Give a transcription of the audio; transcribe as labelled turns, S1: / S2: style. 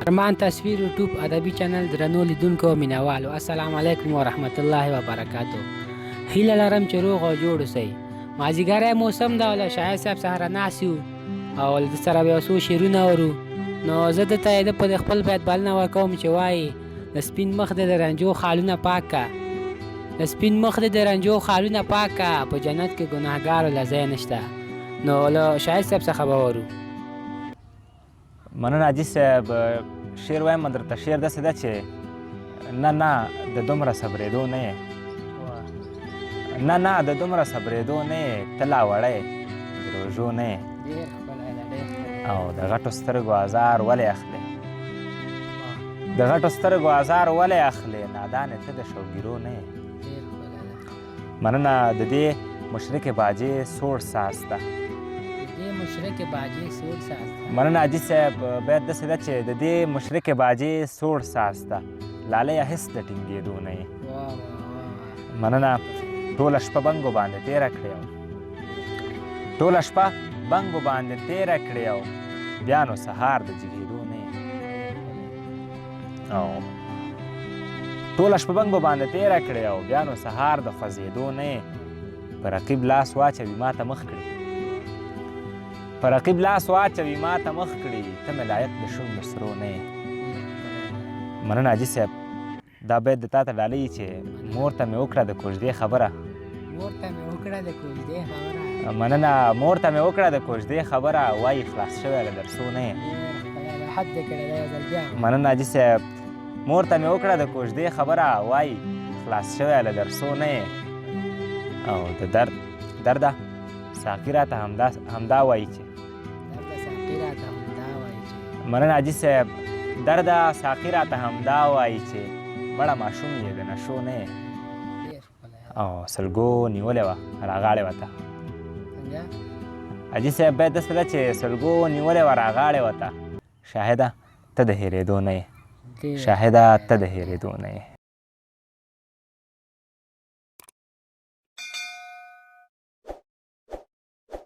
S1: ارمان تصویر یوټیوب ادبي چینل درنو لیدونکو او مینوالو، السلام علیکم ورحمت الله وبرکاتو. هیله لرم چې روغ او جوړ اوسئ. مازیګری موسم ده او له شاعر صاحب سره ناست یو او له ده سره به یو څو شعرونه اورو. نو زه ده ته د په خپل بیت بلنه ورکوم چې وایي: د سپین مخ د رنجو خالونه پاک که، د سپین مخ د رنجو خالونه پاک که، په جنت کې ګناهګارو له ځای نشته. نو له شاعر صاحب څخه به اورو.
S2: مننه حاجي صاحب. شعر وایم درته، شعر داسې ده چې نه نه د دومره صبرېدو نه یې، نه نه د دومره صبرېدو نه یې، ته لا وړی د روژو نه یې. او د غټو سترګو ازار ولې اخلې، د غټو سترګو ازار ولې اخلې، نادانې ته د شوګیرو نه یې. مننه. د دې مشرکې باجې سوړ ساز ده،
S1: د دې مشرکې باجې سوړ ساز ده.
S2: مننه حاجي صاحب. باید داسې ده چې د دې مشرکې باجې سوړ ساز ده، لالیه هېڅ د ټینګېدو نه یې. مننه. ټوله شپه بنګو باندې تېره کړې او ټوله شپه بنګو باندې تېره کړې او بیا نو سهار د جګېدو نه یې. او ټوله شپه بنګو باندې تېره کړې او بیا نو سهار د خوځېدو نه یې. په رقیب لاس واچوي ما ته مخ کړي، په رقیب لاس واچوي ما ته مخ کړي، ته مې لایق د شونډو سرو نه یې. مننه حاجي صاحب. دا بیت د تاته ډالۍ چې مور ته مې وکړه د کوژدې خبره،
S1: مور ته مې وکړه د کوژدې خبره.
S2: مننه. مور ته مې وکړه د کوژدې خبره، وایي خلاص شوی له درسو نه یې. مننه حاجي صاحب. مور ته مې وکړه د کوژدې خبره، وایي خلاص شوی له درسو نه یې. او د درد درده ساقي راته همدا همدا وایي چې
S1: درده ساقي راته همدا وایي چې.
S2: مننه حاجي صاحب. درده ساقي راته همدا وایي چې مړه ماشوم یې د نشو نه یې. او سلګو نیولې وه راغاړې وه ته. حاجي صاحب باید داسې ده چې سلګو نیولې وه راغاړې وه ته، شاهده ته د هېرېدو نه یې، شاهده ته د هېرېدو نه یې.